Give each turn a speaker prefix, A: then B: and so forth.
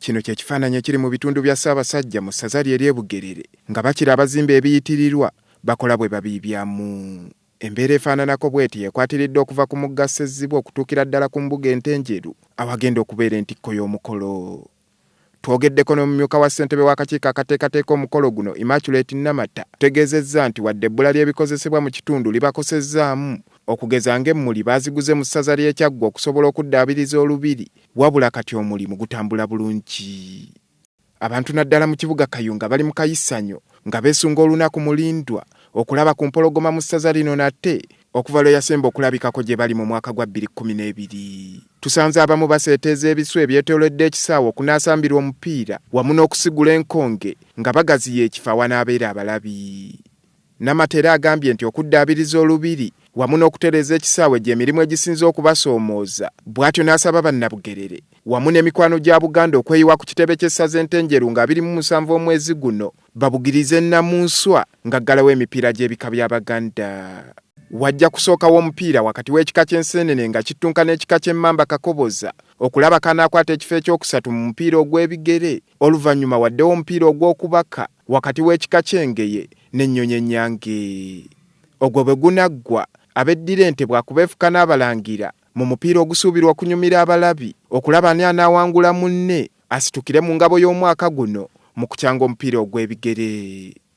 A: Kino kye kifaananyi ekiri mu bitundu bya Ssaabasajja mu ssaza lye ery'e Bugerere nga bakira abazimba ebiyitirirwa bakola bwe babiibyamu. Embeera efaananako bw'eti y'ekwatiridde okuva ku mugga Ssezzibwa okutuukira ddala ku mbuga e Ntenjeru awagenda okubeera entikko y'omukolo. Twogeddeko n'omumyuka wa ssentebe w'akakiiko akateekateeka omukolo guno Immaculate Namata ategeezezza nti wadde ebbula ly'ebikozesebwa mu kitundu libakosezzaamu okugeza ng'emmuli baaziguze mu ssaza ly'e Kyaggwe okusobola okuddaabiriza olubiri wabula kati omulimu gutambula bulungi. Abantu naddala mu kibuga Kayunga bali mu kayissanyo nga beesunga olunaku Mulindwa okulaba ku mpologoma mu ssaza lino nate okuva lwe yasemba okulabikako gye bali mu mwaka gwa 2012. Tusanze abamu baseeteeza ebiswa ebyetoolodde ekisaawe okunaasambirwa omupiira wamu n'okusigula enkonge nga bagaziya ekifo awanaabeera abalabi. Namata era agambye nti okuddaabiriza olubiri wamu n'okutereeza ekisaawe gy'emirimu egisinze okubasoomooza bw'atyo n'asaba Bannabugerere wamu ne mikwano gya Buganda okweyiwa ku kitebe ky'essaza e Ntenjeru nga 27 omwezi guno babugirize Nnamunswa ng'aggalawo emipiira gy'ebika by'Abaganda. Wajja kusookawo omupiira wakati w'ekika ky'Enseenene nga kittunka n'ekika ky'Emmamba Kakoboza okulaba k'anaakwata ekifo ekyokusatu mu mupiira ogw'ebigere oluvannyuma waddewo omupiira ogw'okubaka wakati w'ekika ky'Engeye n'Ennyonyi Ennyange. Ogwo bwe gunaggwa, abeddira Ente bwakubeefuka n'Abalangira mu mupiira ogusuubirwa okunyumira abalabi okulaba ani anaawangula munne asitukire mu ngabo y'omwaka guno mu kucanga omupiira ogw'ebigere.